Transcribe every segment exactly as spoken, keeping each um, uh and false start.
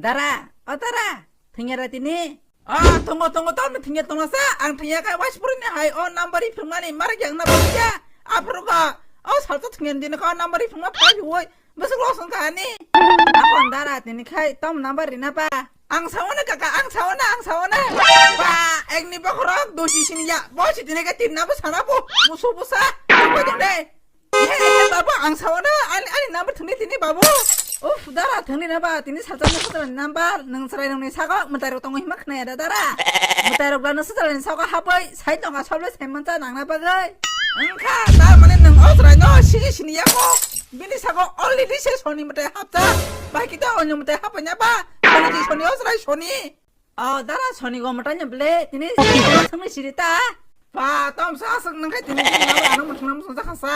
Dara, o dara, thwngya ra tini? Ah, tongo, tongo, tamo thwngya tongna sa, ang thwngya khe waisupuri ni hai o number ri phwrwngmani mara yang na bokya, aphuru kha, o salsa thwngya dini kha o number ri phwrwngma phai hui, bwswk losong kha ani. Akon dara tini khai tom number rina ba. Ang sawana kaka, ang sawana, ang sawana. Ba, ekni bokhorok dosi sini ya, bo si tini khe tin number sana bo, musu busa, tongbai tong de. He, he, babu, ang sawana, ani, ani number thwngdi tini, babu. Uf, dara, thwngdi na ba, tini salsa nang salsa number, nang chwrai nang ni sago, mwtai rok tongo hima khnaya da, dara. Mwtai rok bla nang salsa ni sago habai, sai tonga soble sai mancha nang na bagwi. Wngkha, tar mane nang o chwrai no, sigi sini yako. Bini sago already se soni mwtai hapta. Bai kita onyo mwtai hapai na ba, soni di soni o chwrai soni. O, dara soni go mwtai ni ble, tini thangni siri ta. Pa, tom sa aswk nang khai tini, tini number ano mwthang number sa kha sa.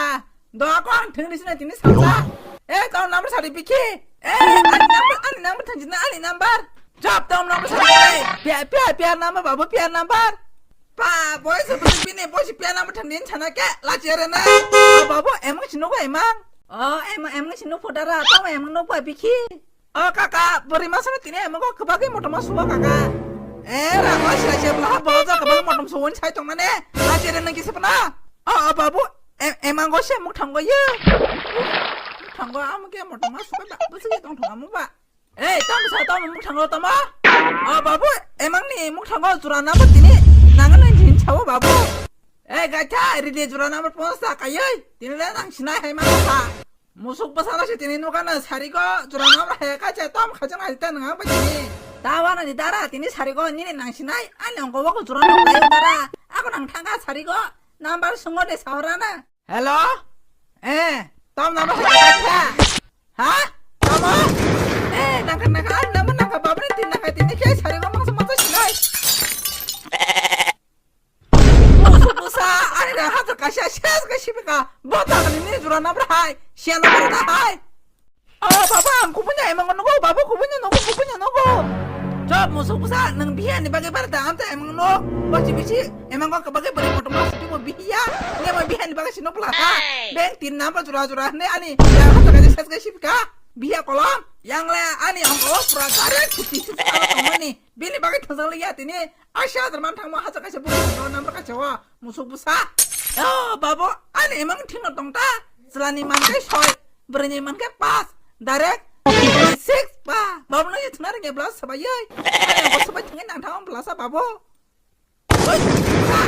Do ako ang thangni sini tini sa sa. Eh, tom number sari bikhi. Eh, ani number, ani number thangji na, ani number. Jab tom number sari bikhi. Pia, pia, pia number, babu, pia number. Pa, boy se bini, boy se pia number thangni sana ke, la chere na. O, babu, emang sino go emang. O, emang, emang sino pho dara, tom emang no pa bikhi. O kaka, bwrwi masano tini emang kok kwbagwi motom ma suwa kaka. Eh, rang ma sila se bwla bo ja kwbagwi motom suwon sai tong mane. La chere nang kisa pna. O, o babu, e-, emang go se muk thango ye. Muk thango amo ke motom ma suwa ba, bwswk ye tong thong amo ba. Eh, tam sa tam muk thango tamo. O babu, emang ni muk thango jura na ba tini. Nang ni jin chawo babu. Eh, gaitha, ridi jura na ba pon sa kayai. Tini le nang sinai hai ma sa. Musuk bwsano se tini nukha na sarigo jura nang hai kha se tom kha jang hai ta nang ba tini. Ta wana ni dara tini sarigo nini nang sinai ani ongko wako jura nang lai dara. Ako nang thangka sarigo number sungo de sahora na. Hello? Eh, tom number hai kha. Ha? Tom? Eh, nang kha nang kha number nang kha babri tini nang kha tini khe sarigo mangsa mangsa sinai. Busa, ani na hajar kaisa ses kaisa bika. Bota ni ni jura na bra hai. Sia na bra hai. Oh, baba, ang kubunya emang nogo, baba kubunya nogo, kubunya nogo. Job musuk busa, nang biya ni bagi bar da am ta emang no. Bachi bichi, emang ko bagi bari motom mas tu mo biya. Ni mo biya ni bagi sino pula ha. Beng tin number jura jura ne ani. Ya hajar kaisa ses kaisa bika. Biya kolom. Yang le ani ang ko pura kare kuti sisi ala tomani. Bini bagwi thajak liya tini. Aisha hajar man thangma hajar kaisa buku no number kaisa wa musuk busa. Oh, babu, ani emang thingno tongta. Chwlani man kai soi, bwrwini man kai pas. Direct six ba. Babu no ye thna ringe bla sabai ye. Ani bo sabai thangi nang thang bla sa babu. Oi, sa.